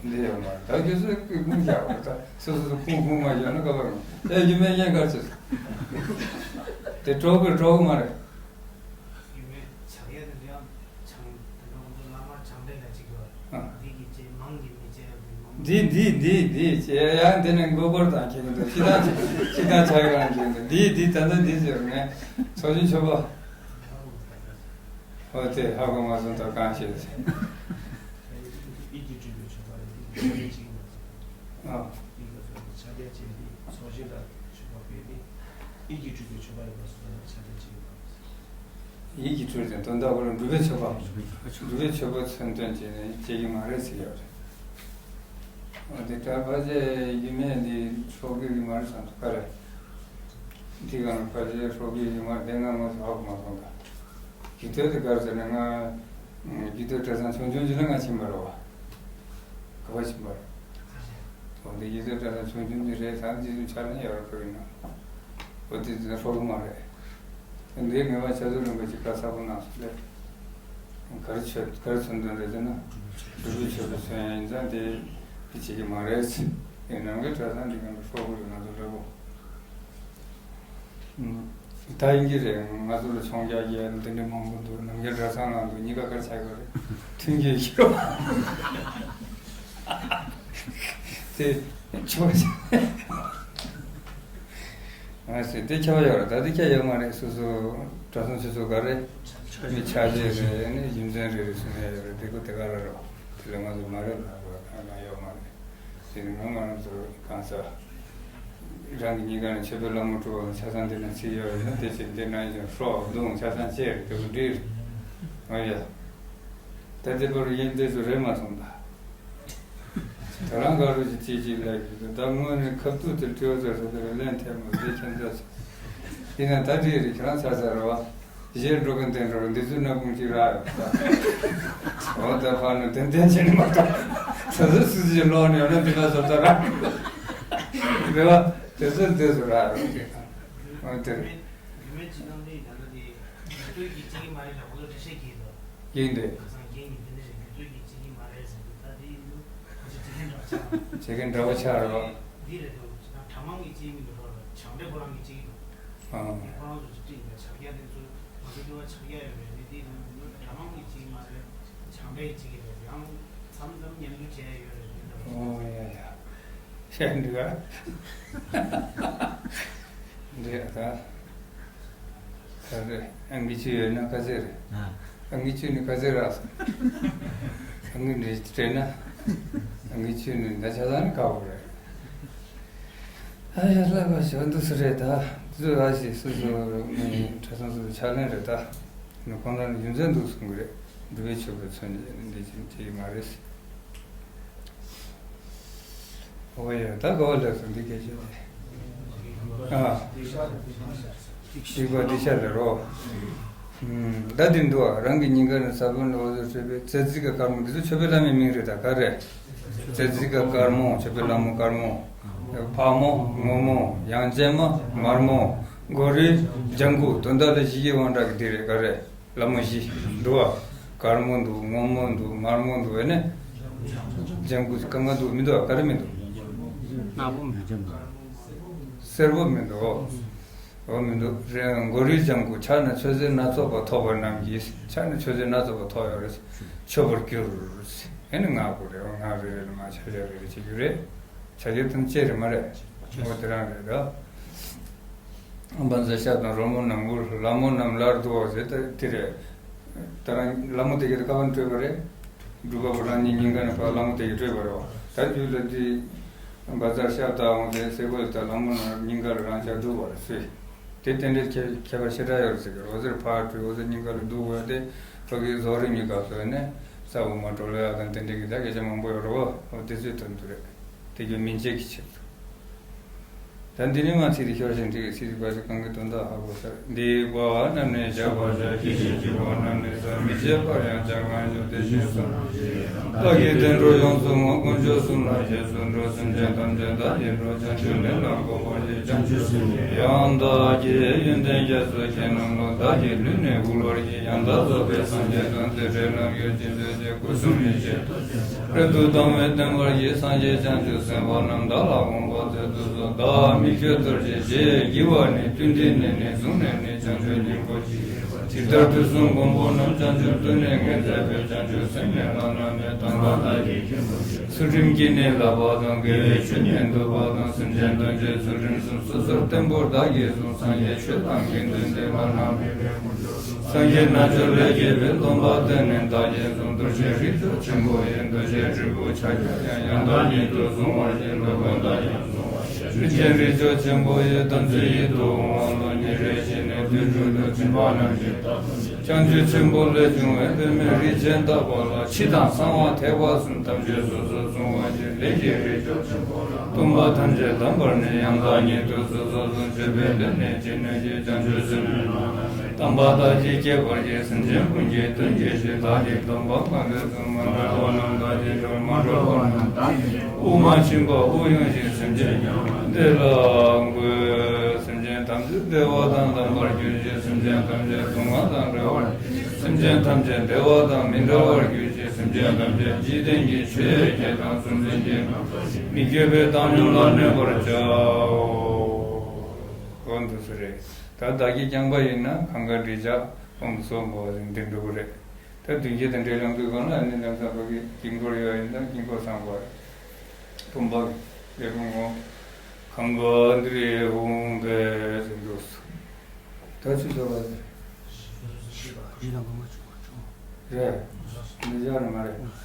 བ། འདི་ཡོད་མ་རེད། ད་ཁྱོད་ཚོས་ཁུངས་བཞག་པ་ད་སོ་སོ་སོ་ཁུངས་ཁུངས་མ་བཞག་ན་ག་པར་ཡོང་། ཨེ་རྒྱུ་མེད་རྐྱེན་གར་ཆེ། དེ་གྲོགས་ཀྱི་གྲོགས་མ་རེད། རྒྱུ་མེད་ཆགས་ཡ་དེ་ཡང་ཆང་དེ་ནང་ང་ཚོ་བླ་མ་ཆང་འདྲེན་ལ་གཅིག་ཡོད། ཨ། འདི་གི་ཅེས་མང་གི་མི་ཅེས་ཡང་འདི་མང་། འདི་འདི་འདི་འདི་ཅེས་ཡང་འདི་ནས་མགོ་སྐོར་དང་ཁྱེད་ཀྱི་འདུག་ཤི་དང་ཤི་དང་ཆགས་ཡོང་གི་འདུག་འདི་འདི་ད་ལྟ་འདི་ཟེར་ནས་ཚོགས་ཆུང་ཆོས་པ། ཨོ་དེ་ཧ་གོ་མ་སོང་ད་གང་བཤད་ཟེར། ཨ། ཡིད་ཀྱི་སྤྲུལ་པའི་མཆོད་པ་ཡིན་པ་སོགས་ལ་ཕྱག་རྒྱ་བྱེད་ཀྱི་ཡོད་པ། ཡིད་ཀྱི་སྤྲུལ་ཏེ་དོན་དག་པོ་ལ་སྒྲུབ་པའི་མཆོད་པ། སྒྲུབ་པའི་མཆོད་པ་མཚོན་དོན་བྱས་ནས་བྱེད་ཀྱི་མ་རེད་ཟེར་ཡོད་རེད། འོ་དེ་ལྟར་ཕལ་ཆེར་ཡིད་མེད་འདི་སྲོག་གི་ཡིད་མ་རེད་བསམ་ཐུབ་ཀ་རེད། འདི་གང་ཕལ་ཆེར་སྲོག་གི་ཡིད་མ་རེད་དེ་ང་མ་ཟ་ཧ་གོ་མ་སོང་ད། རྒྱུད་སྟོད་དེ་གར་ཟེར་ན་ང་རྒྱུད་སྟོད་གྲྭ་ཚང་ཆུང་ཆུང་ཅིག་ལ་ང་ཕྱིན་པ་རེད་བ། ག་པར་ཕྱིན་པ་རེད། འོ་དེ་རྒྱུད་སྟོད་གྲྭ་ཚང་ཆུང་ཆུང་ཅིག་རེད། ད་འདི་ཚོ་ཆ་ནས་ཡོད་རེད་ཁོ་ཡིན་ན། འོ་དེ་དེ་ཧྲོ་ལོ་མ་རེད། འདིའི་ངེས་པ་ཆ་ཚུལ་རིན་པོ་ཆེ་བཀའ་ཚ་པོ་གནང་སོང་ལས། ག་རེ་ཆོས་ག་རེ་མཚོན་དོན་རེད་ཟེར་ན། སྒྲུབ་པའི་མཆོད་པ་མཚོན་ཡ་ཡིན་ཙང་དེ་དེ་བྱེད་ཀྱི་མ་རེད་ཟེར། དེ་ནམ་མཁའི་གྲྭ་ཚང་འདི་གང་དུ་ཧྲོ་ལོ་རེད་ང་ཚོ་ལྟ་བུ། ད་ཡིན་གྱི་རེད། ང་ཚོ་ལ་མཆོང་རྒྱག་རྒྱག་འདི་འདྲ་མང་པོ་འདུག་ནམ་མཁའི་གྲྭ་ཚང་ནང་འདུག་གཉིས་ཀ་ག་རེ་ཆགས་ཀྱི་རེད། མཐུན་རྐྱེན་ཞིག་རོ། དེ་ཆོག་ཆ། ང་ཟེར་དེ་ཁྱབ་ཡོད་རེད། ད་དེ་ཁྱབ་ཡོད་མ་རེད། སོ་སོ་གྲྭ་ཚང་ཆུ་ཚོད་ག་རེད། མི་ཆ་རྒྱུས་རེད། ནི་རྒྱུ་མཚན་རེད་རེད་གསུང་ཡ་ཡོད་རེད། དེ་ཁོ་དེ་ག་ར་རེད། དེ་ལས་ང་ཚོ་མ་རེད་ལ་ག་ཡོད་མ་རེད། དེ་ནི་ང་ང་རང་ཚོ་གང་ཟག་རང་གི་སྙིང་ག་ནས་ཆོས་པའི་བླ་མ་སྤྲུལ་བ་ཆ་ཚང་འདི་ན་ཚིག་ཡོད་རེད་ན་དེ་ཚེ་འདི་ན་ཡིན་ཀྱང་ཧྲོག་རྡུང་ཆ་ཚང་བཅས་རེད། དེ་གུ་འདྲིར་ང་ཡ་ད་དེ་བར་ཡིན་དེ་ཚོ་རེད་མ་སོང་ད། ད་རང་ག་རུ་ཅིག་ཅིག་ཅིག་ལབ་ཀྱི་འདུག་ད་དངོས་ནས་ཁ་ཐུག་དེ་ཁྲིའུ་ཚོ་ཚོ་དེ་ལ་ལན་ཐེབས་མ་རེད་ཁྱེད་ཚོ་ཚོ། དེ་ན་ད་དེ་རེད་ཁྱེད་རང་ཚ་ཚ་རེད་བ། གཞས་འགྲོ་གིན་བསྟན་འགྲོ་འདི་ཚོའི་སྣ་ཁུང་གཅིག་རག་ཡོད་ད། འོ་ད་ཕར་ནས་དེ་འདྲ་བྱས་ནས་མ་གཏོགས། ཚ་ཚ་སུ་ཞིག་ལོག་ནས་ཡོད་ན་འདི་ལ་བཟོ་ལྟ་རག་རེད་བ། དེ་ཚོ་འདི་ཚོ་རག་ཡོད་དེ་ད། འོ་དེ་རེད། རྒྱུ་མེད་ཅི་སྣང་དེ་ཡིན་ན་དེ་རྒྱུ་སྟོད་ཀྱི་གཅིག་གི་མ་རེད་ལ་ཁོ་ཚོ་འགྲེལ་བཤད་གྱིས་དོ། ཡིན་ཏེ། ཁ་སང་རྒན་གྱིས་འདི་འདྲ་རེད། རྒྱུ་སྟོད་ཀྱི་གཅིག་གི་མ་རེད་ཟེར་འདུག་ད་དེ་ཡིན་དུས་ཁོ་ཚོ་བྱེད་མཁན་འདྲ་པོ་ཆགས་རེད། བྱེད་མཁན་འདྲ་པོ་ཆགས་རེད་བ། འདི་རེད་དོ། ད་གྲྭ་མང་གི་གཅིག་མི་འདུག་རོགས་ལ་ཆང་འདྲེ་ཁོ་རང་གི་གཅིག་འདུག་ཨང་། ངས་ཁོ་རང་ཚོ་ཅིག་དྲིས་ཡིན་པ་ཆགས་རྒྱ་དེ་ཚོ་ང་ཚོ་འདི་བ་ཆགས་རྒྱ་ཡོད་རེད། ངས་འདི་ཡིན་ན་གྲྭ་མང་གི་གཅིག་མ་རེད། ཆང་འདྲེ་གཅིག་གི་རེད། ཡང་ མཚམས་མཚམས་ཉམས་ལེན་བྱས་ཡོད་རེད་འདི་འདྲ། ཨོ་ཡ་ཡ། བཤད་འདི་ག་འདི་ད་ད་རེད། ཨང་ཀི་ཅི་ཡོད་ན་ཁ་ཟེར་རེད། ཨང་ཀི་ཅི་ནི་ཁ་ཟེར་ར། ཨང་ཀི་འདི་སྤྲད་ན་ཨང་ཀི་ཅི་ནི་ད་ཆ་ཚང་ནི་ཁག་པོ་རེད། ཨ་ཡ་ལ་བ་ཞོ་འདུག་སུ་རེད་ད། འདི་ཚོ་ཨ་ཞིག་སུ་སུ་ནི་གྲྭ་ཚང་སུ་སུ་ཕྱག་ལེན་རེད་ད། ནི་ཁོང་རང་ནི་རྒྱུ་མཚན་འདུག་གསུང་གི་རེད། འདུ་བའི་ཆོས་པའི་མཚོན་བྱེད་ནི་འདི་ཅིག་དེ་མ་རེད། ཨོ་ཡ་ད་ག་བ་ལ་སོང་འདི་སྐད་ཆ་དེ། ཨ། ཞིག་པ་འདི་ཤ་ལེ་རོ། ད་འདི་འདུག་ཨ། རང་གི་སྙིང་ག་ནས་ས་བོན་ལ་འོ་ཟོ་ཆོས་པའི་ཙེ་ཙི་ཀ་དཀར་མོ། འདི་ཚོ་ཆོས་པའི་བླ་མའི་མིང་རེད་ད་ག་རེད། ཙེ་ཙི་ཀ་དཀར་མོ། ཆོས་པའི་ལྷ་མོ་དཀར་མོ། ཕག་མོ། སྔོན་མོ། ཡང་ཅན་མ། དམར་མོ། གོ་རི། ལྗང་གུ། དོན་དག་ལ་བཞི་གི་དབང་དྲག་གི་འདི་རེད་ག་རེད། ལྷ་མོ་བཞི་འདུག་ཨ། དཀར་མོ་འདུག་སྔོན་མོ་འདུག་དམར་མོ་འདུག་ཨེ་ནས། ལྗང་གུ་གང་ག་འདུག་མི་འདུག་ཨ། ག་རེ་མི་འདུག་ནག་པོ་མི་འདུག་སེར་པོ་མི་འདུག་འོ་མི་འདུག་རེད། མགོ་རིལ་ལྗང་གུ། ཕྱག་ན་མཆོད་རྫས་སྣ་ཚོགས་པ་ཐོགས་པ་རྣམས་ཀྱིས། ཕྱག་ན་མཆོད་རྫས་སྣ་ཚོགས་པ་ཐོགས་ཡོད་རེད། མཆོད་པར་གྱུར། ཨེ་ནི་ངག་པོ་རེད། ངག་རེ་རེ་ལ་མ་ཕྱག་རྒྱ་རེ་རེ་བྱེད་རྒྱུ་རེད། ཕྱག་རྒྱ་དང་བཅས་རེད་མ་རེད། འོ་དེ་རང་རེད་ད། བཛྲ་ཤབ་དང་རོལ་མོ་རྣམས་དབུར། ལྷ་མོ་རྣམས་སླར་བསྡུ་བར་ཟེར་ད་དེ་རེད། ད་རང་ལྷ་མོ་དེ་གས་ད་ཀ་བ་ནས་སྤྲོས་པ་རེད། སྒྲུབ་པ་པོ་རང་ཉིད་སྙིང་ག་ནས་ཕར་ལྷ་མོ་དེ་གས་སྤྲོས་པ་རེད་བ། ད་རྒྱུད་ལ་འདི་བཛྲ་ཤབ་དང་འོང་དེ་སེ་གོལ་དང་ལྷ་མོ་རྣམས་སྙིང་ག་ལ་རང་ཕྱག་བསྡུ་བར་ཟེར། དེ་རྟེན་འབྲེལ་ཁྱད་ཁྱད་པར་ཞེ་དྲག་ཡོད་ཟེར་གི། འོ་ཟེར་ཕར་སྤྲོས། འོ་ཟེར་སྙིང་ག་ལ་བསྡུ་དགོས་ཏེ། ཕ་གི་རྫོགས་རིམ་གྱི་སྐབས་སུ་ནས་ས་འོག་མ་གྲོལ་ཡག་དང་དེ་འདྲ་གི་ད་སྐད་ཆ་མང་པོ་ཡོད་རེད་བ། འོ་དེ་ཚོའི་དོན་དུ་རེད། དེ་རྒྱུ་མིན་བྱེད་ཀྱི་ཕྱིར་དུ། ད་འདི་ནི་མ་ཚིག་དེ་ཤོར་ཞིང་འགྲིག་གི། ཚིག་དེ་བར་དུ་གང་གི་དོན་དག་ཧ་གོ་ཚར། འདི་པ་རྣམས་ནི་བཤགས་པར་བྱ། ཅི་ཞིག་བྱིས་པ་རྣམས་ནི་བསམ་མི་ཁྱབ་པར་ཡང་བྱ། གང་བྱུང་དེ་བཞིན་སོང་། བདག་གིས་བསྟན་འགྲོ་ཡོངས་སུ་བསྔོ། དཀོན་མཆོག་གསུམ་ལ་རྗེས་སུ་འགྲོ། སེམས་ཅན་ཐམས་ཅད་བདག་གིས་འགྲོ། བྱང་ཆུབ་ལམ་ལ་འགོད་པར་བྱེད། བྱང་ཆུབ་སེམས་དཔའི་ཡང་དག་གི་ཡོན་ཏན་རྒྱ་མཚོ་ཁྱེད་རྣམས་ལ། བདག་གི་ལུས་ནི་དབུལ་བར་བགྱི། ཡང་དག་རྫོགས་པའི་སངས་རྒྱས་དང་། རྩེ་གྲོལ་ལམ་གྱི་རྗེས་འཇུག་ཅེས། སྐུ་གསུམ་ཡེ་ཤེས་རབ་ཏུ་དང་བས་བསྟེན་པར་བགྱི། སངས་རྒྱས་བྱང་ཆུབ་སེམས་དཔའ་རྣམས། བདག་ལ་དགོངས་པ་མཛད་དུ་གསོལ། བདག་མི་བསྐྱོད་རྡོ་རྗེ་ཞེས་བགྱི་བ་ནི། བསྟུན་ཏེ་ནི་ནི་བཟུང་ནས་ནི། བྱང་ཆུབ་སྙིང་པོ་ཇི་ལྟར་དུས་གསུམ་མགོན་པོ་རྣམས། བྱང་ཆུབ་ཏུ་ནི་ངེས་མཛད་པའི། བྱང་ཆུབ་སེམས་ནི་བླ་ན་མེད། དམ་པ་བདག་གིས་མཁྱེན་པར་ཤོག། ཚུལ་ཁྲིམས་ཀྱིས་ནི་བསླབ་པ་དང་། དགེ་བའི་ཆོས་ནི་སྡུད་པ་དང་། སེམས་ཅན་དོན་བྱེད་ཚུལ་ཁྲིམས་གསུམ། སོ་སོར་བརྟན་པོར་བདག་གིས་བཟུང་། སངས་རྒྱས་ཆོས་དང་དགེ་འདུན་ཏེ། བླ་ན་མེད་པའི་དཀོན་མཆོག་གསུམ། སངས་རྒྱས་རྣལ་འབྱོར་ལས་སྐྱེས་པའི། སྟོན་པ་དེ་ནི་བདག་གིས་བཟུང་། གདུལ་བྱའི་རིགས་ཚོགས་ཆེན་པོ་ཡི། འདུ་བྱེད་འབྲས་བུ་ཆ་ཁྱབ་ཀྱང་། ཡང་དག་ཉིད་དུ་བཟུང་བར་བགྱི། འགྲོ་ཀུན་བདག་ཀྱང་བཟུང་བར་བྱ། རིན་ཆེན་རིགས་ཚོགས་ཆེན་པོ་ཡི། དམ་ཚིག་ཡིད་དུ་འོང་བ་ལ། ཉིན་རེ་བཞིན་ནི་དུས་དྲུག་ཏུ། སྦྱིན་པ་རྣམས་ཀྱི་བྱང་ཆུབ་ཆེན་པོ་ལས་བྱུང་བའི། པདྨའི་རིགས་ཅན་བཏབ་པ་ལ། ཕྱི་དང་གསང་བ་ཐེག་པ་གསུམ། ཐམས་ཅད་སོ་སོར་བཟུང་བར་བགྱི། ལས་ཀྱི་རིགས་ཚོགས་ཆེན་པོ་རྣམས། སྟོན་པ་ཐམས་ཅད་དམ་པར་ནི། ཡང་དག་ཉིད་དུ་སོ་སོར་བཟུང་། སྤྱོད་པའི་ལས་ནི་ཇི་སྙེད་བགྱིས། བྱང་ཆུབ་སེམས་ནི་བླ་ན་མེད། དམ་པ་བདག་གིས་བསྐྱེད་པར་བགྱི། སེམས་ཅན་ཀུན་གྱི་དོན་གྱིས་ཤིག། བདག་གིས་སྟོན་པ་གང་དེར་བཟུང་། མ་འདྲ་བ་རྣམས་བདག་གིས་སྒྲོལ། མ་འདྲ་བ་རྣམས་བདག་གིས་སྒྲོལ། དབུགས་མ་ཕྱིན་པ་དབུགས་དབྱུང་ཞིང་། སེམས་ཅན་ཉོན་མོངས་འདི་ལ་འགོད། སེམས་ཅན་ཐམས་ཅད་བདེ་བ་དང་ལྡན་པར་གྱུར་ཅིག། སེམས་ཅན་ཐམས་ཅད་སྡུག་བསྔལ་དང་བྲལ་བར། སེམས་ཅན་ཐམས་ཅད་བདེ་བ་དང་མི་འབྲལ་བར་གྱུར་ཅིག། སེམས་ཅན་ཐམས་ཅད་འཇིག་རྟེན་གྱི་ཆོས་བརྒྱད་དང་གཟུང་འཛིན་གྱི་རྣམ་རྟོག་གིས་མི་བསྐྱོད་པའི་བཏང་སྙོམས་ལ་གནས་པར་བྱའོ། འོ་འདུག་སེ་རེད། ད་བདག་གིས་བསྐྱངས་པ་ཡིན་ན་གང་ག་འགྲིག་ཅག་ཕུང་སོགས་འབོག་ཟིན་འདི་འགྲུབ་རེད། ད་མདུན་བསྐྱེད་དང་འབྲེལ་ཡོང་དུས་གང་ལ་ཨ་ནི་ལམ་སང་ཕ་གི་དཀྱིལ་འཁོར་ཡོད་ཡིན་ན་དཀྱིལ་འཁོར་ཚང་པ་རེད། བུམ་པ་གི་ལས་ཁུངས་ངོ་། གང་ག་འདི་རེད་འོང་བས་ཟིན་འདུག་ད་ཆུ་ཆོག་པ་རེད། རེད། འདི་ཡོད་ནི་མ་རེད།